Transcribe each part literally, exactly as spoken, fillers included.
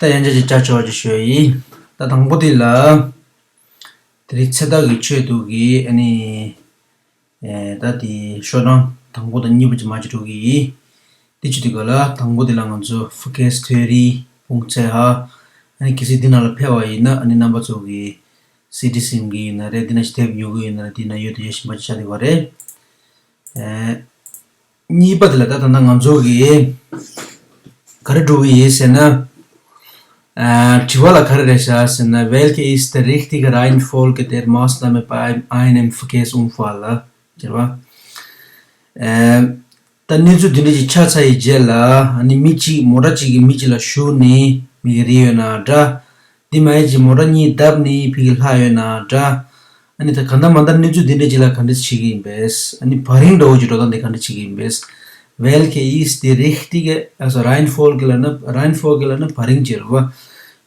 ད་ཡང་བསྐྱར་ཅིག་ཅ་ཆོག་ཅིག་ཞུ་ཡི། ད་དང་པོ་དེ་ལ། དེ་རིང་ཚེ་ཐར་གྱི་ཆོས་དུག་གི་ཨ་ནི། ཨེ་ད་དེ་ཤོག་གྲངས་དང་པོ་དང་གཉིས་པ་ཅིག་མ་ཅིག་འགྲོ་གི་ཡིན། དེ་ཅི་དུས་ག་ལ་དང་པོ་དེ་ལ་ང་ཚོ་ཕ་སྐད་ཐོས་རིགས་སྤུངས་ཚད་ཧ། ཨ་ནི་གལ་སྲིད་འདི་ནང་ལ་ཕེབས་པ་ཡིན་ན་ཨ་ནི་རྣམ་པ་ཚོ་གི་སི་ཌི་སིམ་གི་ཡིན་ན་རེད། འདི་ན་ཞིག་དེབ་ཉོ་གི་ཡིན་ན་རེད། འདི་ན་ཡོད་དུ་ཡོད་བཞིན་པ་ཅིག་ཆགས་བསྡད་པ་རེད། ཨེ། གཉིས་པ་དེ་ལ་ད་ད་ལྟ་ང་ཚོ་གིས་ག་རེ་འགྲོ་གི་ཡིན་ཟེར་ན། ཨ། དྲི་བ་ལ་ག་རེ་རེད་ཤག་ཟེར་ན། Welche ist die richtige Reihenfolge der Maßnahme bei einem Verkehrsunfall? ཟེར་བ། ཨ། ད་གནས་ཚུལ་འདི་འདྲ་ཞིག་ཆགས་ཚར་ཡི་རྗེས་ལ་ཨ་ནི་མི་གཅིག་མོ་ཊ་གཅིག་གིས་མི་གཅིག་ལ་ཞུགས་ནས་མི་གི་རིལ་ཡོད་ན་འདྲ། འདི་མ་ཡིན་ཅིག་མོ་ཊ་གཉིས་བརྡབས་ནས་ཕ་གི་ལྷག་ཡོད་ན་འདྲ། ཨ་ནི་ད་གང་ལྟར་མ་ལྟར་གནས་ཚུལ་འདི་འདྲ་ཅིག་ལ་ག་འདྲ་བྱེད་ཀྱི་ཡིན་པས། ཨ་ནི་བར་རིང་འདྲ་བོ་ཅིག་འགྲོ་སྟངས་འདི་ག་འདྲ་བྱེད་ཀྱི་ཡིན་པས། Welche ist die richtige, also Reihenfolge ལབ་ན། Reihenfolge ལབ་ན་བར་རིང་ཅིག་རེད་བ།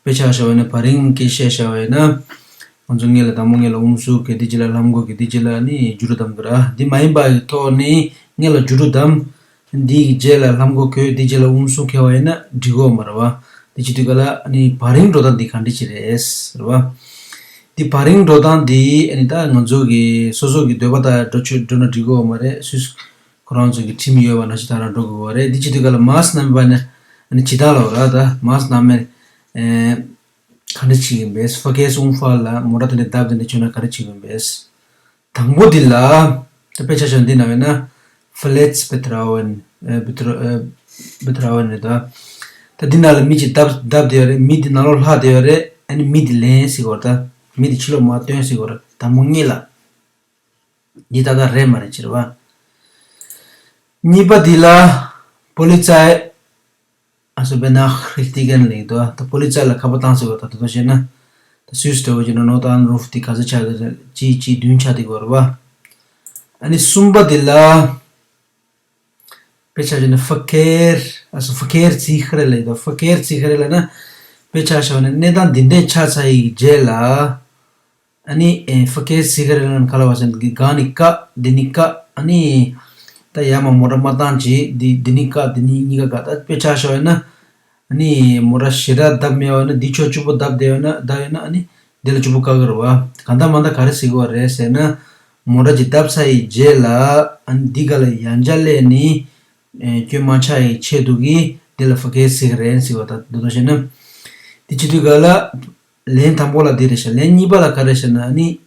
དཔེ་ཆ་བཞག་པ་ཡིན་ན་བར་རིང་སྐད་ཆ་བཤད་བཞག་པ་ཡིན་ན། ང་ཚོ་སྔོན་ལ་དང་པོ་སྔོན་ལ་ཨུམ་སུ་གི། དེ་རྗེས་ལ་ལྷམ་གོག་གི། དེ་རྗེས་ལ་ནི་མཇུག་སྒྲིལ་གདམ་གི་ར། འདི་མ་ཡིན་པ་གི་ཐོག་ནས་སྔོན་ལ་མཇུག་སྒྲིལ་གདམ། འདིའི་རྗེས་ལ་ལྷམ་གོག་གོན། དེ་རྗེས་ལ་ཨུམ་སུ་འཁྱེར་བ་ཡིན་ན་འགྲིག་གོ་མ་རེད་བ། དེ་བྱེད་དུས་ག་ལ་ནི་བར་རིང་འགྲོ་སྟངས་འདི་ག་འདྲ་ཅིག་རེད་རེད་བ། འདི་བར་རིང་འགྲོ་སྟངས་འདི་ཨ་ནི་ད་ང་ཚོ་གི་སོ་སོ་གི་འདོད་པ་ལྟར་འགྲོ་ཆོག་འགྲོ་ན་འགྲིག་གོ་མ་རེད། སུས་ཁོ་རང་ཚོ་གི་ཁྲིམས་ཡོད་པ་ནང་བཞིན་ད་རང་འགྲོ་དགོས་པ་རེད། འདི་བྱེད་དུས་ག་ལ་Maßnahme བ་ནི་ཨ་ནི་ཇི་ལྟར་ལབ་ར། ད་Maßnahme ཨེ། ག་འདྲ་བྱེད་ཀྱི་ཡིན་པས། Verkehrsunfall ལ་མོ་ཊ་དེ་འདྲ་བརྡབ་དེ་འདྲ་བྱུང་ན་ག་འདྲ་བྱེད་ཀྱི་ཡིན་པས། དང་པོ་འདི་ལ་ད་དཔེ་ཆ་བཞག་འདི་ན་ཡོད་ན། Verletzungsbedrohung ཨེ། Bedro- ཨེ། Bedrohung རེད་ད། ད་འདི་ནང་ལ་མི་གཅིག་བརྡབ་བརྡབ་བསྡད་ཡོད་རེད། མི་འདི་ནང་ལོགས་ལྷག་བསྡད་ཡོད་རེད། ཨ་ནི་མི་འདི་ལེན་ཟེར་གྱི་ཡོད་རེད། ད་མི་འདི་ཕྱི་ལོགས་མར་བཏོན་ཟེར་གྱི་ཡོད་རེད། དང་པོ་ངེད་ལ་འདི་ཏག་ཏག་རེད་མ་རེད་ཅེས་རེད་བ། གཉིས་པ་འདི་ལ་Polizei, also Benachrichtigungen ལབ་འདུག་ད་པོ་ལི་ཙའི་ལ་ཁ་པར་བཏང་ཟེར་བ་ད་དེ་ཚོ་བྱས་ན། ད་སུས་འདྲ་བོ་བྱས་ན་Notanruf དེ་ག་ཚོད་ཆགས་འདུག་གཅིག་གཅིག་བདུན་ཆགས་བསྡད་ཀྱི་ཡོད་རེད་བ། ཨ་ནི་གསུམ་པ་དེ་ལ། དཔེ་ཆ་བཞག་ན་Verkehr, also Verkehrssicherung ལབ་འདུག Verkehrssicherung ལབ་ན། དཔེ་ཆ་བཞག་ན་གནས་སྟངས་འདི་འདྲས་ཆགས་ཚར་ཡི་རྗེས་ལ། ཨ་ནི་ཨེ་ཕ་གིའི་སི་ག་རེ་ལ་ཁ་ལ་བ་ཟེར་གི་གང་ནི་ཀ་འདི་ནི་ཀ་ཨ་ནི་ད་ཡར་མར་མོ་ཊ་མ་བཏང་བྱས་འདི་འདི་ནི་ཀ་འདི་ནི་གཉིས་ཀ་ཀ་ད་དཔེ་ཆ་བཞག་ཡོད་ན། ཨ་ནི་མོ་ཊ་ཞེ་དྲག་བརྡབ་མེད་པ་ཡོད་ན། འདི་ཕྱོགས་གཅིག་པོ་བརྡབ་བསྡད་ཡོད་ན་བརྡབ་ཡོད་ན་ཨ་ནི་འདི་ལ་གཅིག་པོ་བཀག་གི་རེད་བ། གང་ལྟར་མ་ལྟར་ག་རེ་ཟེར་གི་བ་རེད་ཟེར་ན། མོ་ཊ་ཅིག་བརྡབ་ཚར་ཡི་རྗེས་ལ་ཨ་ནི་འདི་ག་ལ་ཡང་བསྐྱར་སླེབས་ནི་ཨེ་སྐྱོན་མ་ཆགས་ཡི་ཆེད་དུ་གི་འདི་ལ་ཕ་གིའི་སི་ག་རེ་ཟེར་བ་ད་འདི་ལྟར་བྱས་ན། འདི་བྱེད་དུས་ག་ལ། ལན་དང་པོ་ལ་འདི་རེད་ཤག་ལན་གཉིས་པ་ལ་ག་རེ་ཟེར་ན་ཨ་ནི།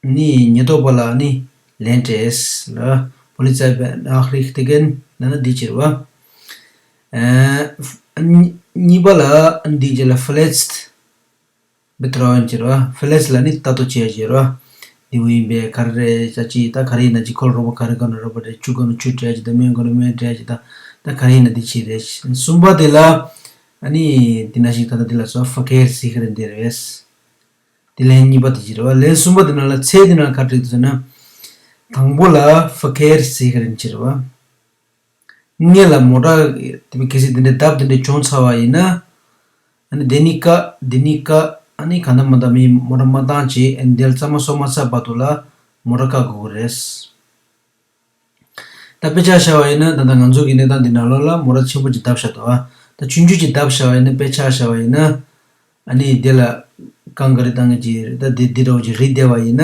ནི་ཉེན་རྟོག་པ་ལ་ནི་ལན་སྤྲད་ལ། Polizei benachrichtigen ལབ་ན་འདི་ཕྱིར་བ། ཨ་ནི་གཉིས་པ་ལ་ཨ་ནི་འདི་ཕྱིར་ལ་Verletzungsbedrohung ཕྱིར་བ། Verletz ལ་ནི་ལྟ་རྟོག་བྱེད་ཡ་ཕྱིར་བ། འདི་བོ་ཡིན་པས་ག་རེ་རེད་ཅག་ཅི་ད་ག་རེ་ཡིན་ན་ཅི་ཁོ་ལ་རོགས་པ་ག་རེ་དགོས་ན་རོགས་པ་རེད། ཆུ་དགོས་ན་ཆུ་སྤྲད་ཅི་ད་སྨན་དགོས་ན་སྨན་སྤྲད་ཅི་ད་ད་ག་རེ་ཡིན་ན་འདི་ཕྱིར་རེད། གསུམ་པ་དེ་ལ་ཨ་ནི་འདི་ན་ཞིག་ད་ལྟ་འདི་ལ་སོ་Verkehrssicherung འདི་རེད། དེ་ལན་གཉིས་པ་དེ་ཅི་རེད་བ། ལན་གསུམ་པ་དེ་ནང་ལ་ཚེ་དེ་ནང་ག་རེ་བྲིས་འདུག་ཟེར་ན། དང་པོ་ལ་Verkehrssicherung ཅི་རེད་བ། སྔོན་ལ་མོ་ཊ་དེ་གལ་སྲིད་དེ་འདྲའི་བརྡབ་དེ་འདྲའི་བྱུང་ཚར་བ་ཡིན་ན། ཨ་ནི་དེ་ནི་ཀ་དེ་ནི་ཀ་ཨ་ནི་གང་ལྟར་མ་ལྟར་མི་མོ་ཊ་མ་བཏང་བྱས་ཨ་ནི་དེ་ལ་གཙང་མ་གསོ་མ་ཚར་བར་དུ་ལ་མོ་ཊ་བཀག་དགོས་ཀྱི་རེད། ད་དཔེ་ཆ་བཞག་པ་ཡིན་ན་ད་ལྟ་ང་ཚོ་གི་གནས་སྟངས་འདི་ནང་ལོགས་ལ་མོ་ཊ་ཆེན་པོ་ཅིག་བརྡབས་བཞག་འདུག་ཨ། ད་ཆུང་ཆུང་ཅིག་བརྡབས་བཞག་པ་ཡིན་ན་དཔེ་ཆ་བཞག་པ་ཡིན་ན། ཨ་ནི་དེ་ལ་རྐང་ག་རེ་བཏང་གི་ཅིག་རེད། ད་དེ་འདི་འདྲ་བོ་ཅིག་རིལ་བསྡད་པ་ཡིན་ན།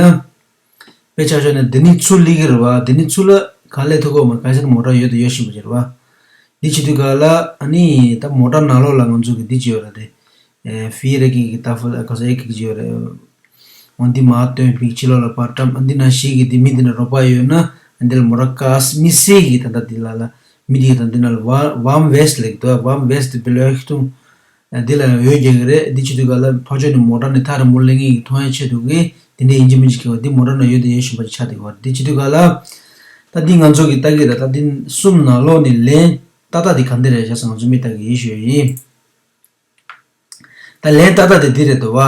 དཔེ་ཆ་བཞག་ན་འདི་ནི་ཚུར་སླེབས་ཀྱི་རེད་བ། འདི་ནི་ཚུར་ལ་གང་སླེབས་ཐུབ་ཀྱི་ཡོད་མ་རེད། གང་ཟེར་ན་མོ་ཊ་ཡོད་དང་ཡོད་བཞིན་པ་ཅིག་རེད་བ། འདི་བྱེད་དུས་ག་ལ་ཨ་ནི་ད་མོ་ཊ་ནང་ལོགས་ལ་ང་ཚོ་གི་འདི་ཅིག་ཡོད་རེད་དེ། ཨེ་viereckige Tafel ག་ས་ཨེ་ཀི་ཅིག་ཡོད་རེད། འོ་འདི་མར་བཏོན་པའི་ཕྱི་ལོགས་ལ་པར་ཊམ་ཨ་འདི་ནང་བཞིན་གྱི་འདི་མི་འདི་ནང་རོགས་པ་ཡོད་ན་ཨ་འདི་ལ་མོ་ཊ་བཀག་མི་སྲིད་གི་ད་ལྟ་འདི་ལ་ལ་མི་འདི་ད་འདི་ནང་ལ་Warnweste ལབ་ཀྱི་འདུག Warnweste Beleuchtung འདི་ལ་ཡོད་རྒྱུ་གི་རེད། འདི་བྱེད་དུས་ག་ལ་ཕར་ཕྱོགས་ནས་མོ་ཊ་ནས་ཐག་རིང་པོ་སླེབས་མཁན་གྱི་མཐོང་ཡ་ཆེད་དུ་གི་འདི་འདྲའི་ཡིན་གཅིག་མིན་གཅིག་གི་བ་འདི་མོ་ཊ་ནང་ཡོད་དང་ཡོད་བཞིན་པ་ཅིག་ཆགས་བསྡད་ཀྱི་བ། འདི་བྱེད་དུས་ག་ལ་ད་འདི་ང་ཚོ་གི་ལྟ་གི་རེད། ད་འདི་གསུམ་ནང་ལོགས་ནས་ལན་ཏག་ཏག་འདི་ག་འདི་རེད་བྱས་ཙང་ང་ཚོ་མི་ལྟ་གི་ཡིན་ཞུ་ཡ་ཡིན། ད་ལན་ཏག་ཏག་དེ་འདི་རེད་འདུག་བ།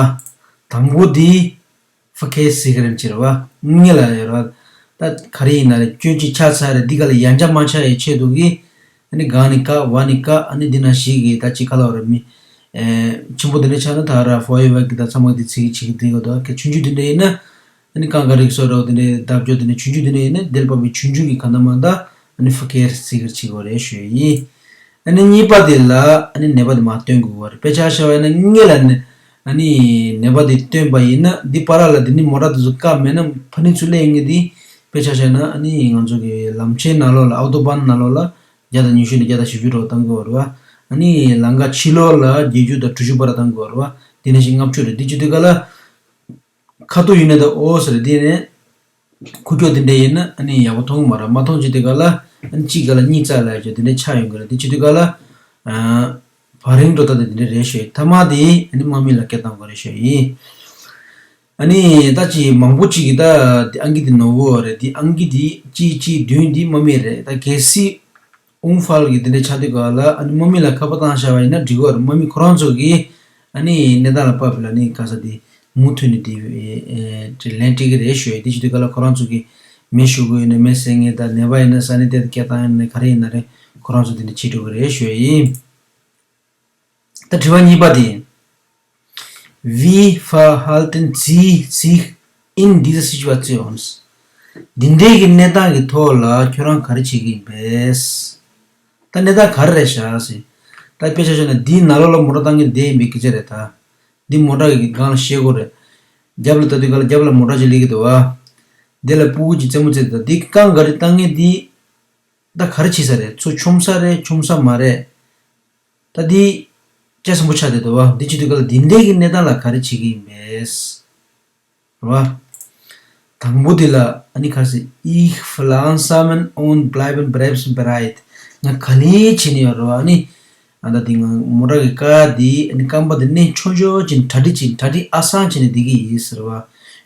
དང་པོ་འདི་Verkehrssicherung ཅི་རེད་བ། སྔོན་ལ་ཡོད་རེད་བ། ད་ག་རེ་ཡིན་ན་རེད། སྐྱོན་ཅིག་ཆགས་ཚར་རེད། འདི་ག་ལ་ཡང་བསྐྱར་མ་ཆགས་ཡའི་ཆེད་དུ་གི་ཨ་ནི་གང་ནི་ཀ་བ་ནི་ཀ་ཨ་ནི་འདི་ན་ཞིག་གི་ད་ཅི་ག་ལ་བ་རེད་མི། ཨེ་ཆེན་པོ་འདི་འདྲ་ཆགས་ན་ད་ར་Feuerwerk གི་ད་ཚང་མ་འདི་ཚིག་གི་ཆིག་གི་འདི་ག་དོ་ག་ཆུང་ཆུང་འདི་འདྲ་ཡིན་ན། ཨ་ནི་གང་ག་རིགས་སོ་རོ་དེ་ནས་བརྡབ་སྐྱོར་དེ་ནས་ཆུང་ཆུང་དེ་ནས་ཡིན་ན་དེར་བབས་པའི་ཆུང་ཆུང་གི་གང་ལྟར་མ་ལྟར་ཨ་ནི་Verkehrssicherung བྱེད་དགོས་རེད་ཞུ་ཡི། ཨ་ནི་གཉིས་པ་དེ་ལ་ཨ་ནི་ནད་པ་དེ་མར་སྟོན་དགོས་པ་རེད། དཔེ་ཆ་བཞག་པ་ཡིན་ན་སྔོན་ལ་ནི་ཨ་ནི་ནད་པ་དེ་སྟོན་པ་ཡིན་ན་འདི་བར་ལ་དེ་ནི་མོ་ཊ་དེ་ཚོ་བཀག་མེད་ན་ཕ་ནི་ཚུར་སླེབས་ཡོང་གི་དེ། དཔེ་ཆ་བཞག་ན་ཨ་ནི་ང་ཚོ་གི་ལམ་ཆེན་ནང་ལོགས་ལ་ཨའུ་ཏོ་བྷན་ནང་ལོགས་ལ་བརྒྱ་དང་ཉི་ཤུ་ནས་བརྒྱ་དང་བཞི་བཅུ་འགྲོ་བཏང་དགོས་པ་རེད་བ། ཨ་ནི་ལམ་ཁ་ཕྱི་ལོགས་ལ་བརྒྱད་ཅུ་དང་དྲུག་ཅུ་བར་བཏང་དགོས་པ་རེད་བ། དེ་ནས་ཤིག་ལྔ་བཅུ་རེད། དེ་བྱེད་དུས་ག་ལ་ཁ་ཐུག་ཡིན་ནའི་ད་ཨོ་ཟེར་དེ་ནས། ཁུག་ཀྱོག་དེ་འདྲ་ཡིན་ན་ཨ་ནི་ཡག་པོ་མཐོང་གི་མ་རེད། མ་མཐོང་བྱེད་དུས་ག་ལ་ཨ་ནི་གཅིག་ག་ལ་གཉིས་རྩ་ལ་ཡོད་དེ་འདྲ་ཆགས་ཡོང་གི་རེད། དེ་བྱེད་དུས་ག་ལ་ཨ་བ་རིང་འགྲོ་སྟངས་དེ་འདྲ་རེད་ཤོད། ཐ་མ་དེ་ཨ་ནི་དམག་མི་ལ་སྐད་བཏང་དགོས་རེད་ཤོད་ཡིན། ཨ་ནི་ད་ཅི་མང་པོ་ཅིག་གིས་ད་དེ་ཨང་ཀི་དེ་ནོར་གོ་རེད། དེ་ཨང་ཀི་དེ་གཅིག་གཅིག་བདུན་དེ་དམག་མི་རེད། ད་གལ་སྲིད་ཨུང་ཧྥལ་གྱི་དེ་འདྲ་ཆགས་དུས་ག་ལ་ཨ་ནི་དམག་མི་ལ་ཁ་པར་བཏང་བཞག་པ་ཡིན་ན་འགྲིག་གི་རེད། དམག་མི་ཁོ་རང་ཚོ་གིས་ཨ་ནི་གནས་སྟངས་ལ་དཔག་པའི་ལ་ནི་ག་ས་དེ་མུ་མཐུད་ནས་དེ་ལན་སྤྲད་ཀྱི་རེད་ཤོད། དེ་བྱེད་དུས་ག་ལ་ཁོ་རང་ཚོ་གིས་མེ་ཤོར་གི་ཡོད་ན་མེ་བསད་མཁན་དང་ནད་པ་ཡིན་ན་ས་གནས་དེར་སྐད་བཏང་ཡོད་ན་ག་རེ་ཡིན་ན་རེད། ཁོ་རང་ཚོ་དེ་འདྲ་བྱེད་འགྲོ་གི་རེད་ཤོད་ཡིན། ད་དྲི་བ་གཉིས་པ་དེ། Wie verhalten Sie sich in dieser Situation? འདི་འདྲའི་གི་གནས་སྟངས་ཀྱི་ཐོག་ལ་ཁྱོད་རང་ག་རེ་བྱེད་ཀྱི་ཡིན་པས། ད་གནས་སྟངས་ག་རེ་རེད་ཤག་ཟེར། ད་དཔེ་ཆ་བཞག་ན་འདིའི་ནང་ལོགས་ལ་མོ་ཊ་བཏང་གི་བསྡད་ཡིན་པའི་སྐད་ཆ་རེད་ད། འདི་མོ་ཊ་གི་སྒང་ལ་བཞག་དགོས་རེད། རྒྱབ་ལ་ལྟ་དུས་ག་ལ་རྒྱབ་ལ་མོ་ཊ་ཅིག་སླེབས་ཀྱི་འདུག་བ། འདི་ལ་སྤུ་གུ་ཅིག་རྩེད་མོ་རྩེ་དུས་འདི་རྐང་ག་རེ་བཏང་ངེས་འདི། ད་ག་རེ་བྱེད་ས་རེད། ཚུར་མཆོང་ས་རེད་མཆོང་ས་མ་རེད། ད་འདི་ལྕགས་སྲིན་པོ་ཆགས་བསྡད་འདུག་བ། འདི་བྱེད་དུས་ག་ལ་འདི་འདྲའི་གི་གནས་སྟངས་ལ་ག་རེ་བྱེད་ཀྱི་ཡིན་པས། རེད་བ། དང་པོ་འདི་ལ་ཨ་ནི་ག་རེ་ཟེར། Ich verlangsame und bleibe bremsbereit. ང་ག་ལེར་བྱེད་ནི་ཡོད་རེད་བ། ཨ་ནི་ཨ་ད་འདི་ང་མོ་ཊ་གི་ཀ་དེ་ཨ་ནི་རྐང་པ་དེ་མནན་ཆོག་ཆོག་བྱས་ནས་གྲ་སྒྲིག་བྱས་ནས་གྲ་སྒྲིག་ཨ་སང་བྱས་ནས་བསྡད་ཀྱི་ཡིན་ཟེར་བ།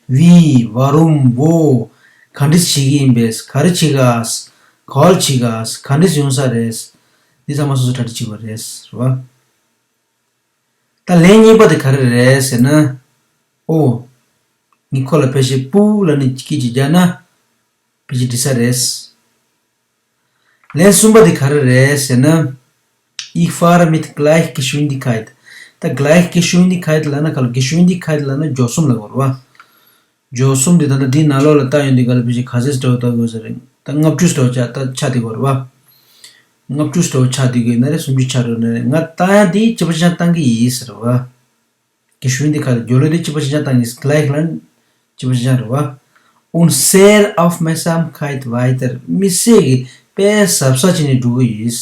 Wie, warum, wo, ག་འདྲས་བྱེད་ཀྱི་ཡིན་པས། ག་རེ་བྱེད་ག་ག་ལེར་བྱེད་ག་ག་འདྲས་ཡོང་ས་རེད། འདི་ཚང་མ་སོ་སོ་གྲ་སྒྲིག་བྱེད་དགོས་རེད་ཟེར་བ། ད་ལན་གཉིས་པ་དེ་ག་རེ་རེད་ཟེར་ན། ཨོ། ངས་ཁོ་ལ་ཕལ་ཆེར་པུ་ལ་ནི་སྐད་ཅིག་རྒྱག་ན། ཕལ་ཆེར་འགྲིག་ས་རེད། ལན་གསུམ་པ་དེ་ག་རེ་རེད་ཟེར་ན། Ich fahre mit Gleichgeschwindigkeit. ད་Gleichgeschwindigkeit ལབ་ན་ག་ལ་Geschwindigkeit ལབ་ན་མགྱོགས་གསུམ་ལ་གོ་རེད་བ། མགྱོགས་གསུམ་དེ་ད་ལྟ་འདིའི་ནང་ལོགས་ལ་བཏང་ཡོང་དུས་ག་ལ་ཕལ་ཆེར་ག་ཚོད་འདྲ་བོ་བཏང་དགོས་ས་རེད། ད་ལྔ་བཅུ་འདྲ་བོ་ཆགས་ད་ཆགས་བསྡད་ཀྱི་ཡོད་རེད་བ། ལྔ་བཅུ་འདྲ་བོ་ཆགས་བསྡད་ཀྱི་ཡོད་ན་རེད། སུམ་ཅུ་ཆགས་འགྲོ་ན་རེད། ང་བཏང་ཡ་དེ་གཅིག་པ་གཅིག་རྐྱང་བཏང་གི་ཡིན་ཟེར་བ། Geschwindigkeit གི་མགྱོགས་ལོས་དེ་གཅིག་པ་གཅིག་རྐྱང་བཏང་གི་ཡིན། Gleich ལ་གཅིག་པ་གཅིག་རྐྱང་རེད་བ། Und sehr aufmerksamkeit weiter. དམིགས་བསལ་གྱི་དཔེ་གཟབ་གཟབ་བྱས་ནས་འགྲོ་གི་ཡིན།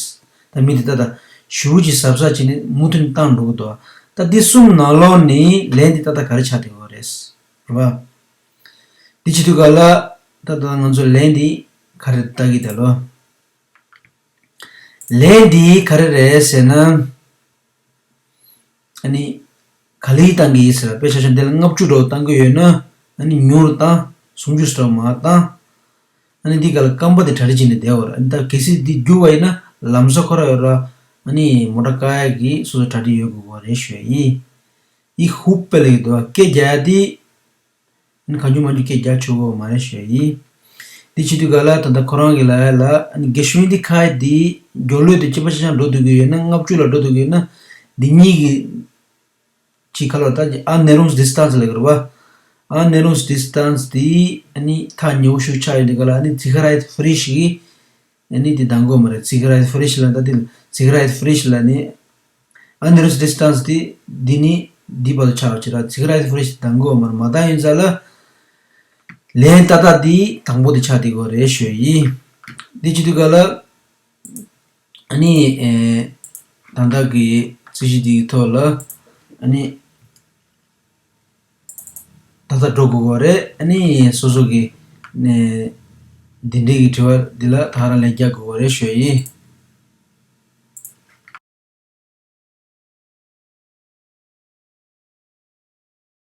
ད་མི་དེ་ད་ད་ཞེ་པོ་ཅིག་གཟབ་གཟབ་བྱས་ནས་མུ་མཐུད་ནས་བཏང་འགྲོ་གི་འདུག་ད་འདི་གསུམ་ནང་ལོགས་ནས་ལན་འདི་ཏག་ཏག་ག་རེ་ཆགས་བསྡད་ཡོད་རེད། རེད་བ། འདི་བྱེད་དུས་ག་ལ་ད་ད་ང་ཚོ་ལན་འདི་ག་རེ་ལྟ་གི་ད་ལོ། ལན་འདི་ག་རེ་རེད་ཟེར་ན། ཨ་ནི་ག་ལེར་བཏང་གི་ཡིན་ཟེར་བ། དཔེ་ཆ་བཞག་འདི་ལ་ལྔ་བཅུ་འདྲ་བོ་བཏང་གི་ཡོད་ན་ཨ་ནི་ཉུང་རུ་བཏང་། སུམ་ཅུ་ཙམ་མར་བཏང་། ཨ་ནི་འདི་ག་ལ་རྐང་པ་དེ་གྲ་སྒྲིག་བྱས་ནས་བསྡད་པ་རེད། ཨ་ནི་ད་གལ་སྲིད་འདི་རྒྱུག་པ་ཡིན་ན་ལམ་སང་ཁོ་རང་ཡོད་ར། ཨ་ནི་མོ་ཊ་བཀག་ཡག་གི་སོ་སོ་གྲ་སྒྲིག་ཡོད་དགོས་པ་རེད་ཞུ་ཡ་ཡིན། Ich hupe ལབ་ཀྱི་འདུག་སྐད་རྒྱག་ཡ་དེ། ཨ་ནི་གང་བྱུང་མང་བྱུང་སྐད་རྒྱག་ཆོག་གི་མ་རེད་ཞུ་ཡ་ཡིན། འདི་བྱེད་དུས་ག་ལ་ད་ལྟ་ཁོ་རང་གི་ལབ་ཡ་ལ་ཨ་ནི་Geschwindigkeit འདི་མགྱོགས་ལོས་དེ་གཅིག་པ་གཅིག་རྐྱང་འགྲོ་སྡོད་ཀྱི་ཡོད་ན། ལྔ་བཅུ་ལ་འགྲོ་སྡོད་ཀྱི་ཡོད་ན། འདི་གཉིས་ཀྱི་ཅིག་ཁ་ལོ་ད་ཅིག་Annäherungsdistanz ལབ་ཀྱི་རེད་བ། Annäherungsdistanz འདི་ཨ་ནི་ཐག་ཉེ་པོ་ཞིག་ཆགས་ཡོད་དུས་ག་ལ་ཨ་ནི་Sicherheit Frisch གི་ཨ་ནི་འདི་གདམ་གོ་མ་རེད། Sicherheit Frisch ལ་ད་འདི་Sicherheit Frisch ལ་ནི། Annäherungsdistanz འདི་འདི་ནི་འདི་བར་དུ་ཆགས་ཆེ་ར། Sicherheit Frisch གདམ་གོ་མ་རེད། མ་གདམ་ཡིན་ཙང་ལ་ལན་ཏག་ཏག་འདི་དང་པོ་འདི་ཆགས་བསྡད་ཀྱི་རེད་ཞུ་ཡ་ཡིན། འདི་བྱེད་དུས་ག་ལ་ཨ་ནི་ཨེ་ད་ལྟ་གི་རྩོད་གཞི་འདིའི་ཐོག་ལ་ཨ་ནི། ད་ལྟ་འགྲོ་དགོས་ཀྱི་རེད། ཨ་ནི་སོ་སོ་གི་ནས་འདི་འདྲའི་གི་དྲི་བ་འདི་ལ་ད་རང་ལན་རྒྱག་དགོས་ཀྱི་རེད་ཞུ་ཡ་ཡིན།